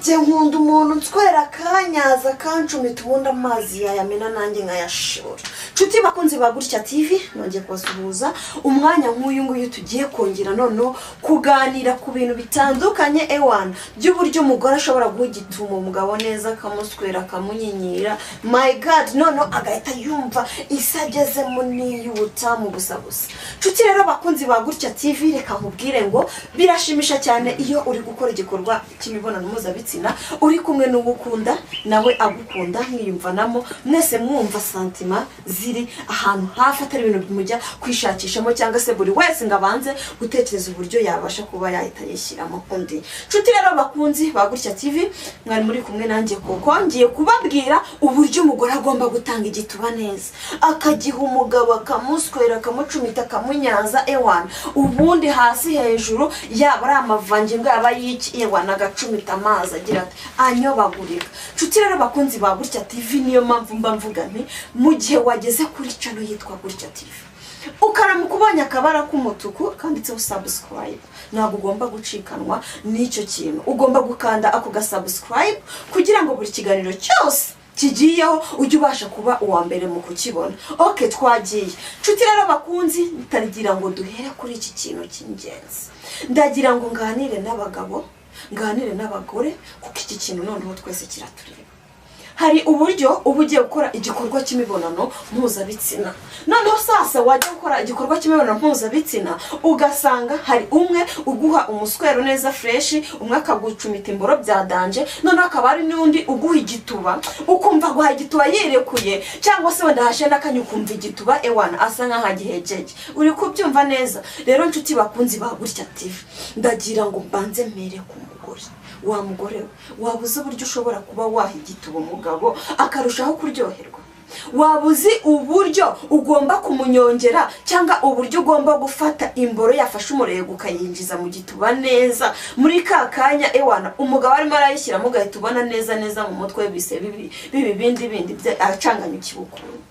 Njye nkunda umuntu nswera akanyaza akancumita, ubundi amazi yayamena nanjye nkayashora. Nshuti bakunzi ba Gutya TV, nongeye kubasuhuza umwanya nk'uyu nguyu. Tugiye kongera noneho kuganira ku bintu bitandukanye, ewana, by'uburyo umugore ashobora guha igitumo umugabo neza, akamuswera, akamunyinyira, my God, noneho agahita yumva isi agezemo n'iy'ubutamu gusa gusa. Nshuti rero bakunzi ba Gutya TV, reka nkubwire ngo birashimisha cyane iyo uri gukora igikorwa cy'imibonano mpuzabitsina uri kumwe n'uwo ukunda, nawe agukunda, mwiyumvanamo mwese, mwumva sentiments ziri ahantu hafi, atari ibintu mujya kwishakishamo cyangwa se buri wese ngo abanze gutekereza uburyo yabasha kuba yahita yishyiramo undi. Nshuti rero bakunzi ba Gutya TV, mwari muri kumwe nanjye, kuko ngiye kubabwira uburyo umugore agomba gutanga igituba neza, akagiha umugabo, akamuswera, akamucumita, akamunyaza, ewana, ubundi hasi hejuru, yaba ari amavangingo, yaba y'iki, ewana, agacumita amazi agira ati anyobagurika. Nshuti rero bakunzi ba Gutya TV, niyo mpamvu mba mvuga nti mu gihe wageze kuri channel yitwa Gutya TV, ukaramuka ubonye akabara k'umutuku kanditseho subscribe, ntabwo ugomba gucikanwa n'icyo kintu. Ugomba gukanda ako ga subscribe kugira ngo buri kiganiro cyose kigiyeho ujye ubasha kuba uwa mbere mu kukibona. OK, twagiye. Nshuti rero bakunzi, ndagira ngo duhere kuri iki kintu cy'ingenzi. Ndagira ngo nganire n'abagabo, nganire n'abagore, kuko iki kintu noneho twese kiratureba. Hari uburyo uba ugiye gukora igikorwa cy'imibonano mpuzabitsina, noneho sasa wajya gukora igikorwa cy'imibonano mpuzabitsina ugasanga hari umwe uguha umuswero neza fresh, umwe akagucumita imboro bya danger, noneho akaba hari n'undi uguha igituba, ukumva guha igituba yirekuye, cyangwa se wenda hashe n'akanya ukumva igituba, ewana, asa nk'aho agihegeye. Uri kubyumva neza? Rero nshuti bakunzi ba Gutya TV, ndagira ngo mbanze mpere ku mugore. Wa mugore we, waba uzi uburyo ushobora kuba waha igituba umugabo akarushaho kuryoherwa? Waba uzi uburyo ugomba kumunyongera, cyangwa uburyo ugomba gufata imboro yafashe umurego ukayinjiza mu gituba neza muri ka kanya, ewana, umugabo arimo arayishyiramo, ugahita ubona neza neza mu mutwe bise bibi bibi bindi bindi acanganya ikibukuntu?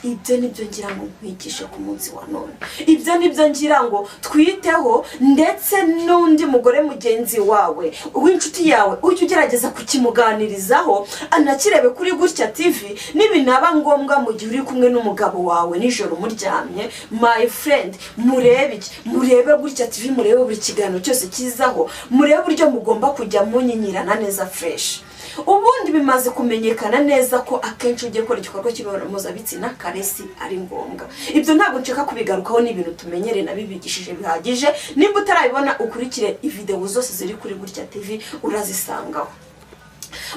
Ibyo nibyo ngira ngo nkwigishe ku munsi wa none. Ibyo nibyo ngira ngo twiteho, ndetse n'undi mugore mugenzi wawe w'inshuti yawe ujye ugerageza kukimuganirizaho, anakirebe kuri Gutya TV. Nibinaba ngombwa, mu gihe uri kumwe n'umugabo wawe nijoro muryamye, my friend, murebe iki? Murebe Gutya TV, murebe buri kiganiro cyose kizaho, murebe uburyo mugomba kujya munyinyirana neza fresh. Ubundi bimaze kumenyekana neza ko akenshi ugiye gukora igikorwa cy'imibonano mpuzabitsina, caresse ari ngombwa. Ibyo ntabwo nshaka kubigarukaho, ni ibintu tumenyereye, nabibigishije bihagije. Nimba utarabibona, ukurikire videwo zose ziri kuri Gutya TV, urazisangaho.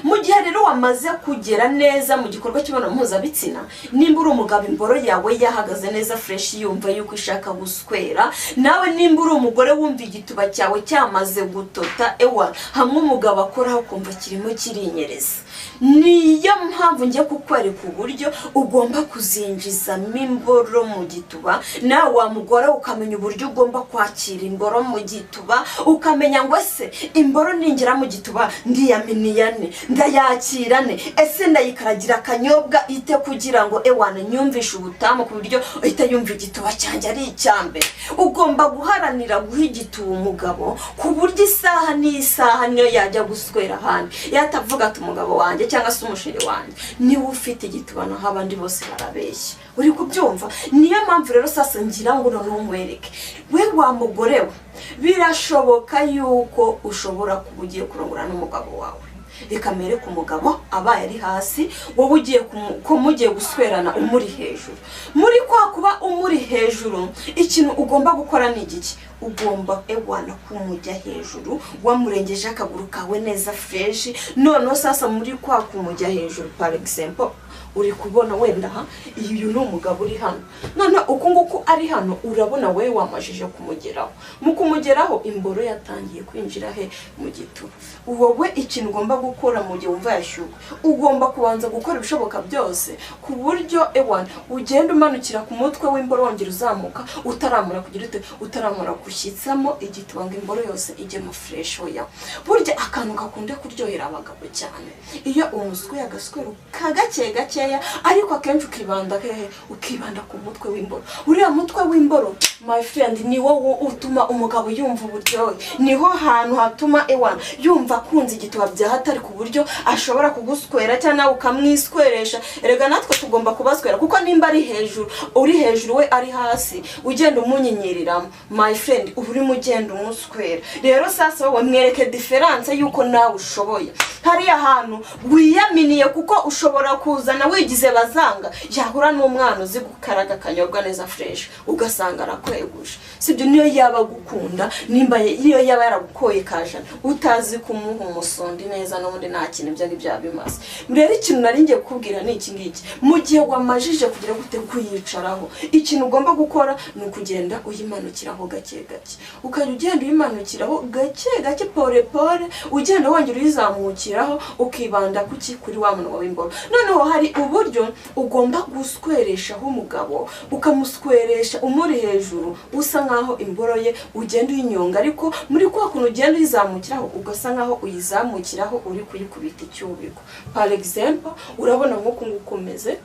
Mu gihe rero wamaze kugera neza mu gikorwa cy'imibonano mpuzabitsina, nimba uri umugabo imboro yawe yahagaze neza fresh, yumva yuko ishaka guswera, nawe nimba uri umugore wumva igituba cyawe cyamaze gutota, ewa, hamwe umugabo akoraho ukumva kirimo kirinyereza, niyo mpamvu ngiye kukwereka uburyo ugomba kuzinjizamo imboro mu gituba. Nawe wa mugore, ukamenya uburyo ugomba kwakira imboro mu gituba, ukamenya ngo ese imboro ningera mu gituba ndiyaminiya ne, ndayakira ne, ese ndayikaragira akanyobwa ite, kugira ngo, ewana, nyumvishe ubutamu ku buryo uhita yumva igituba cyanjye ari icyambere. Ugomba guharanira guha igituba umugabo ku buryo isaha n'isaha niyo yajya guswera ahandi yatavuga ati umugabo wanjye cyangwa se umusheri wanjye niwe ufite igituba, naho abandi bose barabeshya. Uri kubyumva? Niyo mpamvu rero sasa ngira ngo noneho nkwereke. We wa mugore we, birashoboka yuko ushobora kuba ugiye kurongora n'umugabo wawe. Reka mere ku mugabo abaye ari hasi, wowe ugiye ko mugiye guswerana umuri hejuru. Muri kwa kuba umuri hejuru, ikintu ugomba gukora ni igiki? Ugomba, ewana, kumujya hejuru wamurengeje akaguru kawe neza fresh. Noneho sasa muri kwa kumujya hejuru, par exemple, uri kubona wenda aha uyu ni umugabo uri hano, none uku nguku ari hano, urabona wowe wamajije kumugeraho. Mu kumugeraho, imboro yatangiye kwinjira he? Mu gituba. Wowe ikintu ugomba gukora mu gihe wumva yashyuwe, ugomba kubanza gukora ibishoboka byose ku buryo, ewana, ugenda umanukira ku mutwe w'imboro, wongera uzamuka, utaramura kugira ute? Utaramura gushyitsamo igituba ngo imboro yose ijyemo fresh. Oya, burya akantu gakunda kuryohera abagabo cyane, iyo umusweye agaswero ka gake gakeya, ariko akenshi ukibanda hehe? Ukibanda ku mutwe w'imboro. Uriya mutwe w'imboro, my friend, ni wo utuma umugabo yumva uburyohe, niho hantu hatuma, ewana, yumva akunze igituba bya hatari. hatari ku buryo ashobora kuguswera cyangwa nawe ukamwisweresha. Erega natwe tugomba kubaswera, kuko nimba ari hejuru, uri hejuru, we ari hasi, ugenda umunyinyiriramo, my friend, uba urimo ugenda umuswera. Rero sasa wowe mwereke différence y'uko nawe ushoboye hariya hantu wiyaminiye, kuko ushobora kuzana wigize bazanga, yahura n'umwana uzi gukaraga akanyobwa neza fresh, ugasanga arakweguje. Sibyo? Niyo yaba agukunda, nimba niyo yaba yaragukoye kajana, utazi kumuha umusundi neza, n'ubundi nta kintu ibyo ngibyo yaba bimaze. Rero ikintu nari ngiye kukubwira ni iki ngiki: mu gihe wamajije kugira gute, kuyicaraho, ikintu ugomba gukora ni ukugenda uyimanukiraho gake gake, ukajya ugenda uyimanukiraho gake gake, pole pole, ugenda wongera uyizamukiraho, ukibanda kuki? Kuri wa munwa w'imboro. Noneho hari uburyo ugomba guswereshaho umugabo, ukamusweresha umuri hejuru, usa nkaho imboro ye ugenda uyinyonga, ariko muri kwa kuntu ugenda uyizamukiraho, ugasa nkaho uyizamukiraho uri kuyikubita icyubiko. Par exemple, urabona nk'uku nguku umeze,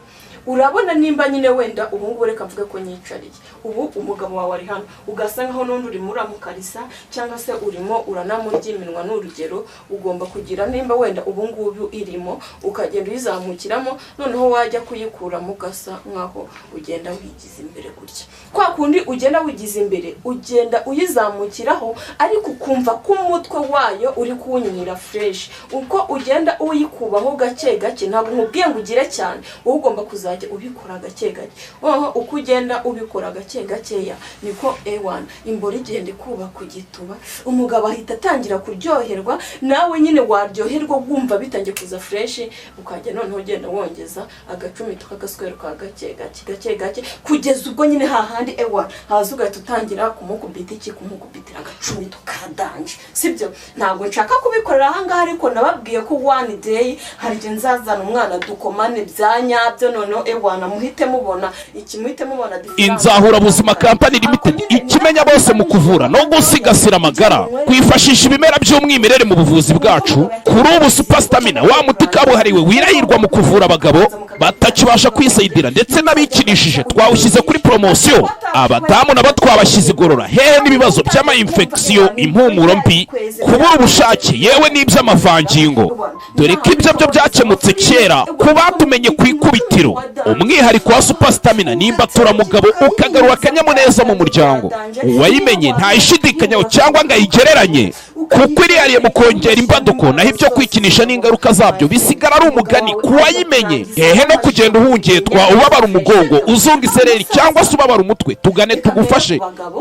urabona nimba nyine wenda ubu ngubu, reka mvuge ko nyicariye ubu, umugabo wawe ari hano, ugasa nkaho n'undi urimo uramukarisa cyangwa se urimo uranamurya iminwa. Ni urugero. Ugomba kugira nimba wenda ubu ngubu irimo, ukagenda uyizamukiramo, noneho wajya kuyikuramo ugasa nkaho ugenda wigiza imbere gutya. Kwa kundi ugenda wigiza imbere, ugenda uyizamukiraho, ariko ukumva ko umutwe wayo uri kuwunyura fresh, uko ugenda uyikubaho gake gake. Ntabwo nkubwiye ngo ugire cyane, wowe ugomba kuzajya ubikora gake gake. Noneho uko ugenda ubikora gake gakeya, niko ewana imboro igenda ikuba ku gituba, umugabo ahita atangira kuryoherwa. Nawe nyine waryoherwa, wumva bitangiye kuza fresh, ukajya noneho ugenda wongeza agacumito k'agaswero ka gake gake, gake gake, kugeza ubwo nyine hahandi ewa haza ugahita utangira kumukubita iki? Kumukubitira agacumito ka danger. Sibyo? Ntabwo nshaka kubikorera ahangaha, ariko nababwiye ko one day hari igihe nzazana umwana dukomane bya nyabyo, noneho ewana muhite mubona iki? Muhite mubona différence. Inzahura Buzima Company Limited, ikimenya bose mu kuvura no gusigasira amagara, kwifashisha ibimera by'umwimerere mu buvuzi bwacu. Kuri ubu Super Stamina, wa muti kabuhariwe wirahirwa mu kuvura abagabo batakibasha kwisayidira ndetse n'abikinishije, twawushyize kuri poromosiyo. Abadamu nabo twabashyize igorora hehe n'ibibazo by'ama-infection, impumuro mbi, kubura ubushake, yewe n'iby'amavangingo, dore ko ibyo byo byakemutse kera ku batumenye ku ikubitiro. Umwihariko wa Super Stamina ni imbaturamugabo, ukagarura akanyamuneza mu muryango. Uwayimenye ntayishidikanyaho cyangwa ngo ayigereranye, kuko irihariye mu kongera imbaduko, naho ibyo kwikinisha n'ingaruka zabyo bisigara ari umugani ku wayimenye. Hehe no kugenda uhungetwa, ubabara umugongo, uzunga isereri cyangwa se ubabara umutwe. Tugane tugufashe,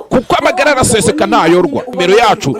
kuko amagara araseseka ntayorwa. Nimero yacu: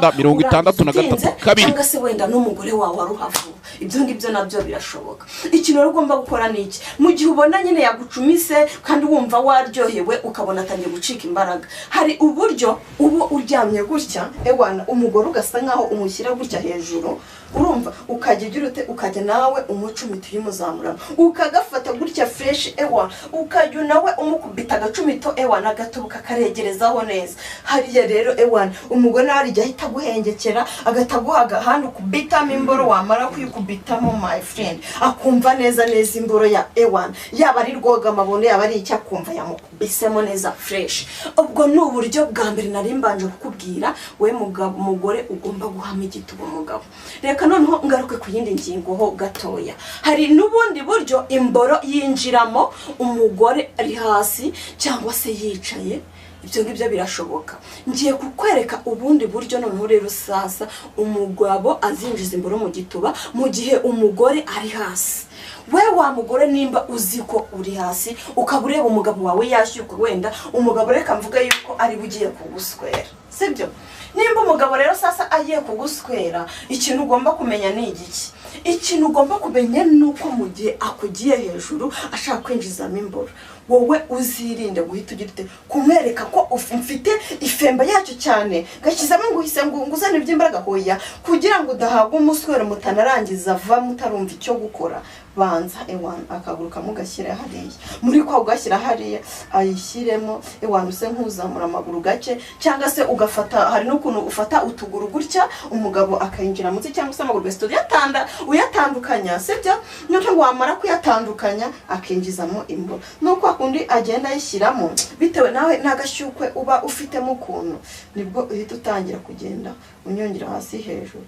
0790459632. Cyangwa se wenda n'umugore wawe aruha vuba, ibyo ngibyo nabyo birashoboka. Ikintu rero ugomba gukora ni iki: mu gihe ubona nyine yagucumise kandi wumva waryohewe, ukabona atangiye gucika imbaraga, hari uburyo uba uryamye gutya, ewana umugore ugasa nkaho umushyira gutya hejuru, urumva, ukajya ugira ute? Ukajya nawe umucumita uyimuzamuramo, ukagafata gutya fresh, ewa ukajya nawe umukubita agacumito, ewa n'agatubuka karegerezaho neza hariya. Rero ewana umugore nawe hari igihe ahita aguhengekera, agahita aguha agahanda ukubitamo imboro. Wamara kuyikubitamo, my friend, akumva neza neza imboro ya ewana, yaba ari rwogamabondo, yaba ari icyo, akumva yamukubisemo neza fresh. Ubwo ni uburyo bwa mbere nari mbanje kukubwira, we mugabo, umugore ugomba guhama igituba umugabo. Reka noneho ngaruke ku yindi ngingo ho gatoya. Hari n'ubundi buryo imboro yinjiramo umugore ari hasi cyangwa se yicaye, ibyo ngibyo birashoboka. Ngiye kukwereka ubundi buryo noneho rero sasa umugabo azinjiza imboro mu gituba mu gihe umugore ari hasi. We wa mugore, nimba uzi ko uri hasi, ukaba ureba umugabo wawe yashyukwe, wenda umugabo reka mvuge yuko ari we ugiye kuguswera, sibyo? Nimba umugabo rero sasa agiye kuguswera, ikintu ugomba kumenya ni igiki? Ikintu ugomba kumenya ni uko mu gihe akugiye hejuru ashaka kwinjizamo imboro, wowe uzirinde guhita ugira ute? Kumwereka ko mfite ifemba yacyo cyane, gashyizemo ngo uhise ngo uzane iby'imbaraga. Hoya, kugira ngo udahabwa umuswero mutanarangiza va mutarumva icyo gukora. Banza ewana akaguru kamwe ugashyira hariya, muri kwa ugashyira hariya ayishyiremo. Ewana use nk'uzamura amaguru gake, cyangwa se ugafata, hari n'ukuntu ufata utuguru gutya, umugabo akayinjira munsi, cyangwa se amaguru ugahita uyatandukanya, sibyo? Noneho wamara kuyatandukanya akinjizamo imboro, nuko kundi agenda ayishyiramo bitewe nawe n'agashyukwe uba ufitemo ukuntu, nibwo uhita utangira kugenda unyongera hasi hejuru,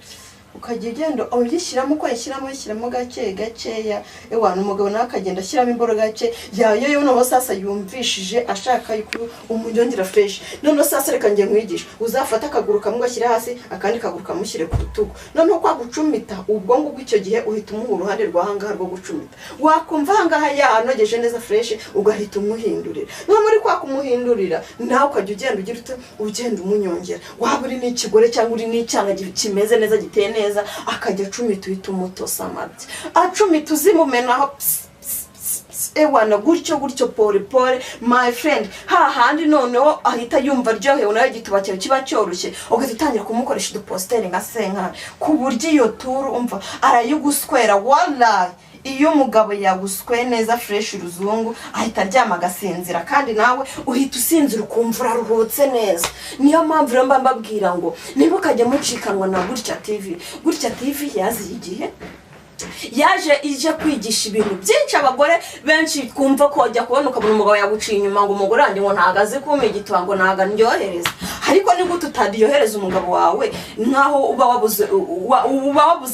ukajya ugenda uyishyiramo uko ayishyiramo, uyishyiramo gake gakeya. Ewana umugabo nawe akagenda ashyiramo imboro gake yayo yo. Noneho sasa yumvishije ashaka yuko umunyongera fresh. Noneho sasa reka njye nkwigisha: uzafate akaguru kamwe ugashyire hasi, akandi kaguru kamushyire ku rutugu. Noneho kwa gucumita, ubwo ngubwo icyo gihe uhita umuha uruhande rwa hangaha rwo gucumita. Wakumva ahangaha yanogeje neza fresh, ugahita umuhindurira. No muri kwa kumuhindurira nawe ukajya ugenda ugira ute? Ugenda umunyongera. Waba uri n'ikigore cyangwa uri n'icyana kimeze neza, giteye neza, akajya acumita, uhita umutosa amabyi, acumita uzimumenaho, ps, ps, ps, ps. Ewana gutyo gutyo, pole pole, my friend, hahandi noneho ahita yumva aryohewe, nawe igituba cyawe kiba cyoroshye, ugahita utangira kumukoresha udupositeri nka senkani, ku buryo iyo turu umva arayiguswera. Wallahi, iyo umugabo yagusweye neza fresh uruzungu, ahita aryama agasinzira, kandi nawe uhita usinzira ukumva uraruhutse neza. Niyo mpamvu rero mba mbabwira ngo niba ukajya mucikanwa na Gutya TV. Gutya TV yaziye igihe, yaje ije kwigisha ibintu byinshi abagore benshi. Twumva ko wajya kubona ukabona umugabo yaguciye inyuma, ngo umugore wanjye ngo ntabwo azi kumpa igituba, ngo ntabwo andyohereza. Ariko ni gute utaryohereza umugabo wawe? Nkaho uba wabuze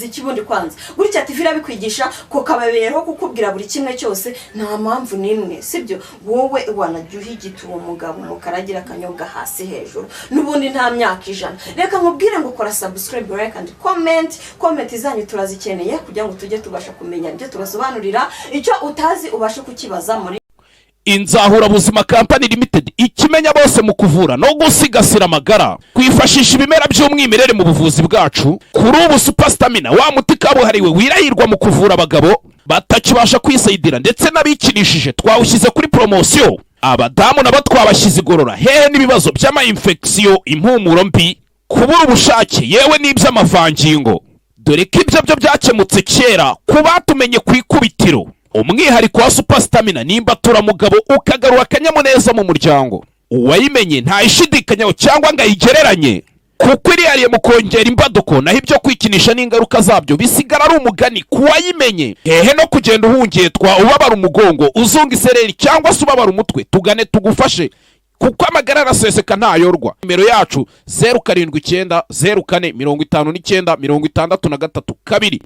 ikibundi kwanza. Gutya TV irabikwigisha, kukababereho kukubwira buri kimwe cyose, nta mpamvu n'imwe, sibyo? Wowe wanajya uhigita uwo mugabo, mukaragira akanyobwa hasi hejuru, n'ubundi nta myaka 100. Reka nkubwire ngo kora subscribe, like and comment. Comment zanyu turazikeneye kugira ngo tujye tubasha kumenya ibyo tubasobanurira. Icyo utazi ubashe kukibaza muri Inzahurabuzima Company Limited, ikimenya bose mu kuvura no gusigasira amagara, kwifashisha ibimera by'umwimerere mu buvuzi bwacu. Kuri ubu Super Stamina, wa muti kabuhariwe wirahirwa mu kuvura abagabo batakibasha kwisayidira ndetse n'abikinishije, twawushyize kuri poromosiyo. Abadamu nabo twabashyize igorora, hehe n'ibibazo by'ama-infection, impumuro mbi, kubura ubushake, yewe n'iby'amavangingo, dore ko ibyo byo byakemutse kera ku batumenye ku ikubitiro. Umwihariko wa Super Stamina nimba turamugabo ukagarura akanyamuneza mu muryango. Uwayimenye ntayishidikanyaho cyangwa ngo ayigereranye, kuko irihariye mu kongera imbaduko, naho ibyo kwikinisha n'ingaruka zabyo bisigara ari umugani ku wayimenye. Hehe no kugenda uhungetwa, ubabara umugongo, uzunga isereri cyangwa se ubabara umutwe. Tugane tugufashe, kuko amagara araseseka ntayorwa. Nimero yacu: 0790459632.